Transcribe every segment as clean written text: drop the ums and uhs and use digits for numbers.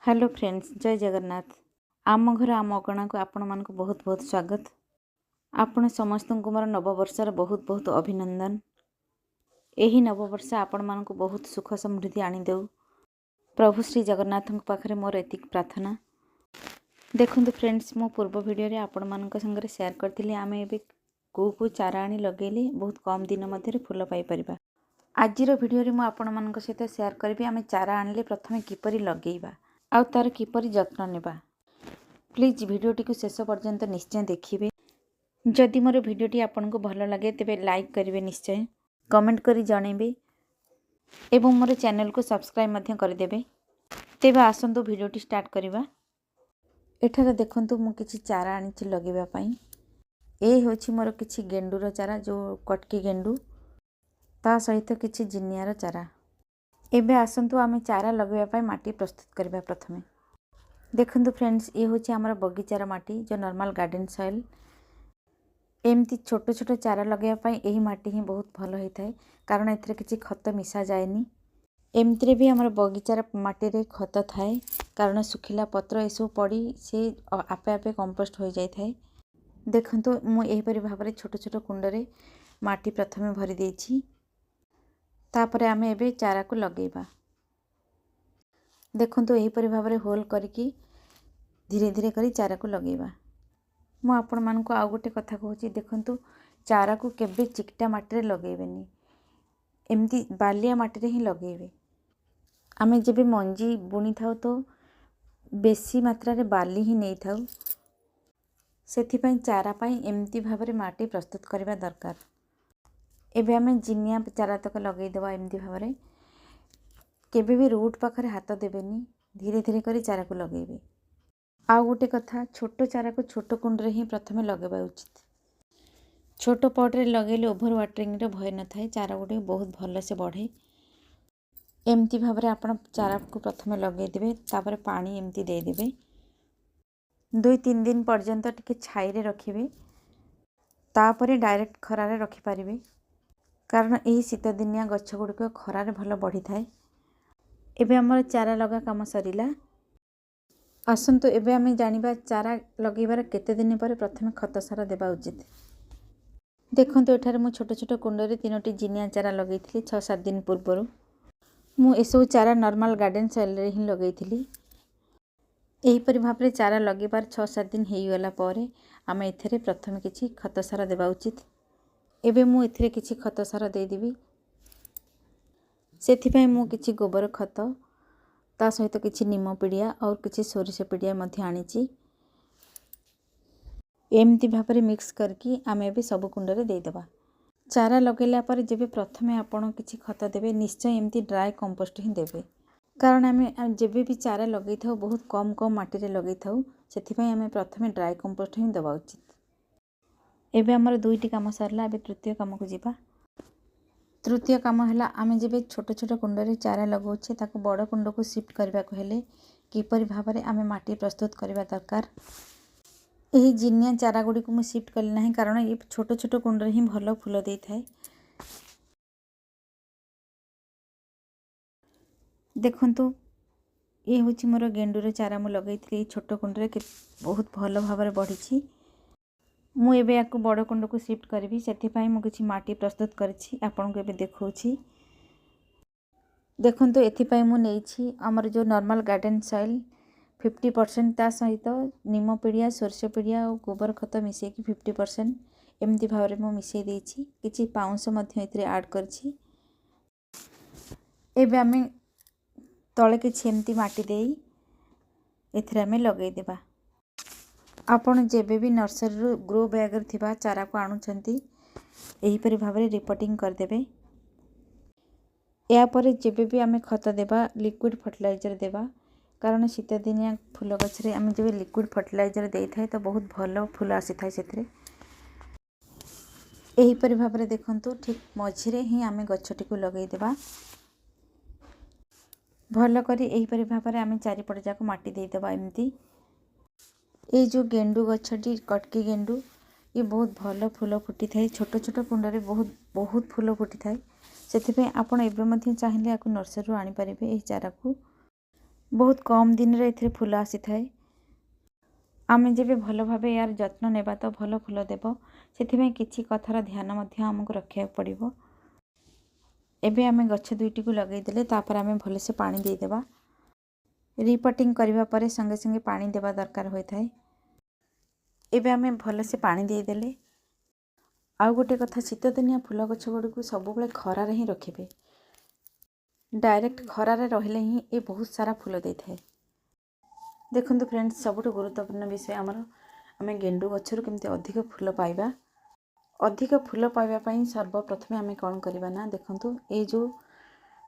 Hello friends, ଜୟ ଜଗନ୍ନାଥ। ଆମ ଘର ଆମ ଅଗଣାକୁ ଆପଣମାନଙ୍କୁ ବହୁତ ବହୁତ ସ୍ୱାଗତ। ଆପଣ ସମସ୍ତଙ୍କୁ ମୋର ନବବର୍ଷର ବହୁତ ବହୁତ ଅଭିନନ୍ଦନ। ଏହି ନବବର୍ଷ ଆପଣମାନଙ୍କୁ ବହୁତ ସୁଖ ସମୃଦ୍ଧି ଆଣିଦେଉ, ପ୍ରଭୁ ଶ୍ରୀ ଜଗନ୍ନାଥଙ୍କ ପାଖରେ ମୋର ଏତିକି ପ୍ରାର୍ଥନା। ଦେଖନ୍ତୁ ଫ୍ରେଣ୍ଡସ୍, ମୁଁ ପୂର୍ବ ଭିଡ଼ିଓରେ ଆପଣମାନଙ୍କ ସାଙ୍ଗରେ ସେୟାର କରିଥିଲି ଆମେ ଏବେ କେଉଁ କେଉଁ ଚାରା ଆଣି ଲଗେଇଲେ ବହୁତ କମ୍ ଦିନ ମଧ୍ୟରେ ଫୁଲ ପାଇପାରିବା। ଆଜିର ଭିଡ଼ିଓରେ ମୁଁ ଆପଣମାନଙ୍କ ସହିତ ସେୟାର କରିବି ଆମେ ଚାରା ଆଣିଲେ ପ୍ରଥମେ କିପରି ଲଗେଇବା ଆଉ ତା'ର କିପରି ଯତ୍ନ ନେବା। ପ୍ଲିଜ୍ ଭିଡ଼ିଓଟିକୁ ଶେଷ ପର୍ଯ୍ୟନ୍ତ ନିଶ୍ଚୟ ଦେଖିବେ। ଯଦି ମୋର ଭିଡ଼ିଓଟି ଆପଣଙ୍କୁ ଭଲ ଲାଗେ, ତେବେ ଲାଇକ୍ କରିବେ, ନିଶ୍ଚୟ କମେଣ୍ଟ କରି ଜଣାଇବେ ଏବଂ ମୋର ଚ୍ୟାନେଲକୁ ସବସ୍କ୍ରାଇବ୍ ମଧ୍ୟ କରିଦେବେ। ତେବେ ଆସନ୍ତୁ ଭିଡ଼ିଓଟି ଷ୍ଟାର୍ଟ କରିବା। ଏଠାରେ ଦେଖନ୍ତୁ, ମୁଁ କିଛି ଚାରା ଆଣିଛି ଲଗେଇବା ପାଇଁ। ଏ ହେଉଛି ମୋର କିଛି ଗେଣ୍ଡୁର ଚାରା, ଯେଉଁ କଟକି ଗେଣ୍ଡୁ, ତା ସହିତ କିଛି ଜିନିଆର ଚାରା। ଏବେ ଆସନ୍ତୁ ଆମେ ଚାରା ଲଗାଇବା ପାଇଁ ମାଟି ପ୍ରସ୍ତୁତ କରିବା ପ୍ରଥମେ। ଦେଖନ୍ତୁ ଫ୍ରେଣ୍ଡସ୍, ଏ ହେଉଛି ଆମର ବଗିଚାର ମାଟି, ଯେଉଁ ନର୍ମାଲ୍ ଗାର୍ଡ଼େନ୍ ସଏଲ୍। ଏମିତି ଛୋଟ ଛୋଟ ଚାରା ଲଗାଇବା ପାଇଁ ଏହି ମାଟି ହିଁ ବହୁତ ଭଲ ହୋଇଥାଏ, କାରଣ ଏଥିରେ କିଛି ଖତ ମିଶା ଯାଏନି। ଏମିତିରେ ବି ଆମର ବଗିଚାର ମାଟିରେ ଖତ ଥାଏ, କାରଣ ଶୁଖିଲା ପତ୍ର ଏସବୁ ପଡ଼ି ସେ ଆପେ ଆପେ କମ୍ପୋଷ୍ଟ ହୋଇଯାଇଥାଏ। ଦେଖନ୍ତୁ, ମୁଁ ଏହିପରି ଭାବରେ ଛୋଟ ଛୋଟ କୁଣ୍ଡରେ ମାଟି ପ୍ରଥମେ ଭରି ଦେଇଛି। ତାପରେ ଆମେ ଏବେ ଚାରାକୁ ଲଗେଇବା। ଦେଖନ୍ତୁ, ଏହିପରି ଭାବରେ ହୋଲ୍ କରିକି ଧୀରେ ଧୀରେ କରି ଚାରାକୁ ଲଗେଇବା। ମୁଁ ଆପଣମାନଙ୍କୁ ଆଉ ଗୋଟେ କଥା କହୁଛି। ଦେଖନ୍ତୁ, ଚାରାକୁ କେବେ ଚିକଟା ମାଟିରେ ଲଗେଇବେନି, ଏମିତି ବାଲିଆ ମାଟିରେ ହିଁ ଲଗେଇବେ। ଆମେ ଯେବେ ମଞ୍ଜି ବୁଣିଥାଉ ତ ବେଶୀ ମାତ୍ରାରେ ବାଲି ହିଁ ନେଇଥାଉ। ସେଥିପାଇଁ ଚାରା ପାଇଁ ଏମିତି ଭାବରେ ମାଟି ପ୍ରସ୍ତୁତ କରିବା ଦରକାର। ଏବେ ଆମେ ଜିନିଆ ଚାରା ତକ ଲଗେଇଦେବା ଏମିତି ଭାବରେ। କେବେ ବି ରୁଟ୍ ପାଖରେ ହାତ ଦେବେନି, ଧୀରେ ଧୀରେ କରି ଚାରାକୁ ଲଗେଇବେ। ଆଉ ଗୋଟେ କଥା, ଛୋଟ ଚାରାକୁ ଛୋଟ କୁଣ୍ଡରେ ହିଁ ପ୍ରଥମେ ଲଗାଇବା ଉଚିତ। ଛୋଟ ପଟ୍ରେ ଲଗେଇଲେ ଓଭର ୱାଟରିଂର ଭୟ ନଥାଏ, ଚାରା ଗୁଡ଼ିକ ବହୁତ ଭଲସେ ବଢ଼େ। ଏମିତି ଭାବରେ ଆପଣ ଚାରାକୁ ପ୍ରଥମେ ଲଗେଇଦେବେ, ତାପରେ ପାଣି ଏମିତି ଦେଇଦେବେ। 2-3 ଦିନ ପର୍ଯ୍ୟନ୍ତ ଟିକେ ଛାଇରେ ରଖିବେ, ତାପରେ ଡାଇରେକ୍ଟ ଖରାରେ ରଖିପାରିବେ, କାରଣ ଏହି ଶୀତଦିନିଆ ଗଛ ଗୁଡ଼ିକ ଖରାରେ ଭଲ ବଢ଼ିଥାଏ। ଏବେ ଆମର ଚାରା ଲଗା କାମ ସରିଲା। ଆସନ୍ତୁ ଏବେ ଆମେ ଜାଣିବା ଚାରା ଲଗେଇବାର କେତେ ଦିନ ପରେ ପ୍ରଥମେ ଖତ ସାର ଦେବା ଉଚିତ। ଦେଖନ୍ତୁ, ଏଠାରେ ମୁଁ ଛୋଟ ଛୋଟ କୁଣ୍ଡରେ ତିନୋଟି ଜିନିଆ ଚାରା ଲଗେଇଥିଲି 6-7 ଦିନ ପୂର୍ବରୁ। ମୁଁ ଏସବୁ ଚାରା ନର୍ମାଲ୍ ଗାର୍ଡ଼େନ୍ ସଏଲ୍ରେ ହିଁ ଲଗେଇଥିଲି। ଏହିପରି ଭାବରେ ଚାରା ଲଗେଇବାର 6-7 ଦିନ ହେଇଗଲା ପରେ ଆମେ ଏଥିରେ ପ୍ରଥମେ କିଛି ଖତ ସାର ଦେବା ଉଚିତ। ଏବେ ମୁଁ ଏଥିରେ କିଛି ଖତ ସାର ଦେଇଦେବି। ସେଥିପାଇଁ ମୁଁ କିଛି ଗୋବର ଖତ, ତା ସହିତ କିଛି ନିମ ପିଡ଼ିଆ ଆଉ କିଛି ସୋରିଷ ପିଡ଼ିଆ ମଧ୍ୟ ଆଣିଛି। ଏମିତି ଭାବରେ ମିକ୍ସ କରିକି ଆମେ ଏବେ ସବୁ କୁଣ୍ଡରେ ଦେଇଦେବା। ଚାରା ଲଗାଇଲା ପରେ ଯେବେ ପ୍ରଥମେ ଆପଣ କିଛି ଖତ ଦେବେ, ନିଶ୍ଚୟ ଏମିତି ଡ୍ରାଏ କମ୍ପୋଷ୍ଟ ହିଁ ଦେବେ, କାରଣ ଆମେ ଯେବେ ବି ଚାରା ଲଗେଇଥାଉ ବହୁତ କମ୍ କମ୍ ମାଟିରେ ଲଗେଇଥାଉ। ସେଥିପାଇଁ ଆମେ ପ୍ରଥମେ ଡ୍ରାଏ କମ୍ପୋଷ୍ଟ ହିଁ ଦେବା ଉଚିତ। ଏବେ ଆମର ଦୁଇଟି କାମ ସରିଲା, ଏବେ ତୃତୀୟ କାମକୁ ଯିବା। ତୃତୀୟ କାମ ହେଲା, ଆମେ ଯେବେ ଛୋଟ ଛୋଟ କୁଣ୍ଡରେ ଚାରା ଲଗାଉଛେ, ତାକୁ ବଡ଼ କୁଣ୍ଡକୁ ସିଫ୍ଟ କରିବାକୁ ହେଲେ କିପରି ଭାବରେ ଆମେ ମାଟି ପ୍ରସ୍ତୁତ କରିବା ଦରକାର। ଏହି ଜିନିଆ ଚାରା ଗୁଡ଼ିକୁ ମୁଁ ସିଫ୍ଟ କଲି ନାହିଁ, କାରଣ ଏ ଛୋଟ ଛୋଟ କୁଣ୍ଡରେ ହିଁ ଭଲ ଫୁଲ ଦେଇଥାଏ। ଦେଖନ୍ତୁ, ଇଏ ହେଉଛି ମୋର ଗେଣ୍ଡୁର ଚାରା। ମୁଁ ଲଗାଇଥିଲି ଏଇ ଛୋଟ କୁଣ୍ଡରେ, ବହୁତ ଭଲ ଭାବରେ ବଢ଼ିଛି। ମୁଁ ଏବେ ୟାକୁ ବଡ଼ କୁଣ୍ଡକୁ ସିଫ୍ଟ କରିବି। ସେଥିପାଇଁ ମୁଁ କିଛି ମାଟି ପ୍ରସ୍ତୁତ କରିଛି, ଆପଣଙ୍କୁ ଏବେ ଦେଖାଉଛି। ଦେଖନ୍ତୁ, ଏଥିପାଇଁ ମୁଁ ନେଇଛି ଆମର ଯେଉଁ ନର୍ମାଲ୍ ଗାର୍ଡ଼େନ୍ ସଏଲ୍ 50%, ତା ସହିତ ନିମ ପିଡ଼ିଆ, ସୋରିଷ ପିଡ଼ିଆ ଆଉ ଗୋବର ଖତ ମିଶାଇକି 50% ଏମିତି ଭାବରେ ମୁଁ ମିଶାଇ ଦେଇଛି। କିଛି ପାଉଁଶ ମଧ୍ୟ ଏଥିରେ ଆଡ଼୍ କରିଛି। ଏବେ ଆମେ ତଳେ କିଛି ଏମିତି ମାଟି ଦେଇ ଏଥିରେ ଆମେ ଲଗାଇଦେବା। ଆପଣ ଯେବେ ବି ନର୍ସରୀରୁ ଗ୍ରୋ ବ୍ୟାଗ୍ରେ ଥିବା ଚାରାକୁ ଆଣୁଛନ୍ତି, ଏହିପରି ଭାବରେ ରିପୋଟିଂ କରିଦେବେ। ଏହାପରେ ଯେବେ ବି ଆମେ ଖତ ଦେବା, ଲିକ୍ୱିଡ଼ ଫର୍ଟିଲାଇଜର୍ ଦେବା, କାରଣ ଶୀତଦିନିଆ ଫୁଲ ଗଛରେ ଆମେ ଯେବେ ଲିକ୍ୱିଡ଼ ଫର୍ଟିଲାଇଜର୍ ଦେଇଥାଏ ତ ବହୁତ ଭଲ ଫୁଲ ଆସିଥାଏ ସେଥିରେ। ଏହିପରି ଭାବରେ ଦେଖନ୍ତୁ, ଠିକ୍ ମଝିରେ ହିଁ ଆମେ ଗଛଟିକୁ ଲଗାଇଦେବା। ଭଲ କରି ଏହିପରି ଭାବରେ ଆମେ ଚାରିପଟ ଯାକ ମାଟି ଦେଇଦେବା ଏମିତି। ଏଇ ଯେଉଁ ଗେଣ୍ଡୁ ଗଛଟି, କଟକି ଗେଣ୍ଡୁ, ଇଏ ବହୁତ ଭଲ ଫୁଲ ଫୁଟିଥାଏ। ଛୋଟ ଛୋଟ କୁଣ୍ଡରେ ବହୁତ ବହୁତ ଫୁଲ ଫୁଟିଥାଏ। ସେଥିପାଇଁ ଆପଣ ଏବେ ମଧ୍ୟ ଚାହିଁଲେ ୟାକୁ ନର୍ସରୀରୁ ଆଣିପାରିବେ ଏହି ଚାରାକୁ। ବହୁତ କମ୍ ଦିନରେ ଏଥିରେ ଫୁଲ ଆସିଥାଏ। ଆମେ ଯେବେ ଭଲ ଭାବେ ଏହାର ଯତ୍ନ ନେବା ତ ଭଲ ଫୁଲ ଦେବ। ସେଥିପାଇଁ କିଛି କଥାର ଧ୍ୟାନ ମଧ୍ୟ ଆମକୁ ରଖିବାକୁ ପଡ଼ିବ। ଏବେ ଆମେ ଗଛ ଦୁଇଟିକୁ ଲଗାଇଦେଲେ, ତାପରେ ଆମେ ଭଲସେ ପାଣି ଦେଇଦେବା। ରିପଟିଂ କରିବା ପରେ ସଙ୍ଗେ ସଙ୍ଗେ ପାଣି ଦେବା ଦରକାର ହୋଇଥାଏ। ଏବେ ଆମେ ଭଲସେ ପାଣି ଦେଇଦେଲେ। ଆଉ ଗୋଟେ କଥା, ଶୀତଦିନିଆ ଫୁଲ ଗଛ ଗୁଡ଼ିକୁ ସବୁବେଳେ ଖରାରେ ହିଁ ରଖିବେ। ଡାଇରେକ୍ଟ ଖରାରେ ରହିଲେ ହିଁ ଏ ବହୁତ ସାରା ଫୁଲ ଦେଇଥାଏ। ଦେଖନ୍ତୁ ଫ୍ରେଣ୍ଡସ୍, ସବୁଠୁ ଗୁରୁତ୍ୱପୂର୍ଣ୍ଣ ବିଷୟ ଆମର, ଆମେ ଗେଣ୍ଡୁ ଗଛରୁ କେମିତି ଅଧିକ ଫୁଲ ପାଇବା। ଅଧିକ ଫୁଲ ପାଇବା ପାଇଁ ସର୍ବପ୍ରଥମେ ଆମେ କ'ଣ କରିବା ନା, ଦେଖନ୍ତୁ, ଏଇ ଯେଉଁ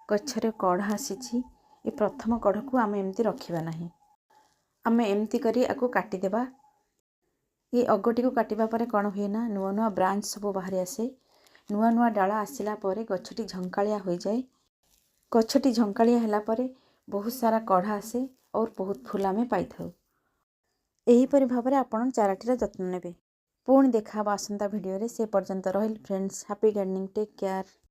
ଗଛରେ କଢ଼ ଆସିଛି, ଏ ପ୍ରଥମ କଢ଼କୁ ଆମେ ଏମିତି ରଖିବା ନାହିଁ। ଆମେ ଏମିତି କରି ଆକୁ କାଟିଦେବା। ଏ ଅଗଟିକୁ କାଟିବା ପରେ କ'ଣ ହୁଏ ନା, ନୂଆ ନୂଆ ବ୍ରାଞ୍ଚ ସବୁ ବାହାରି ଆସେ। ନୂଆ ନୂଆ ଡାଳ ଆସିଲା ପରେ ଗଛଟି ଝଙ୍କାଳିଆ ହୋଇଯାଏ। ଗଛଟି ଝଙ୍କାଳିଆ ହେଲା ପରେ ବହୁତ ସାରା କଢ଼ ଆସେ ଓ ବହୁତ ଫୁଲ ଆମେ ପାଇଥାଉ। ଏହିପରି ଭାବରେ ଆପଣ ଚାରାଟିର ଯତ୍ନ ନେବେ। ପୁଣି ଦେଖା ହେବ ଆସନ୍ତା ଭିଡ଼ିଓରେ। ସେ ପର୍ଯ୍ୟନ୍ତ ରହିଲି friends. Happy gardening, take care.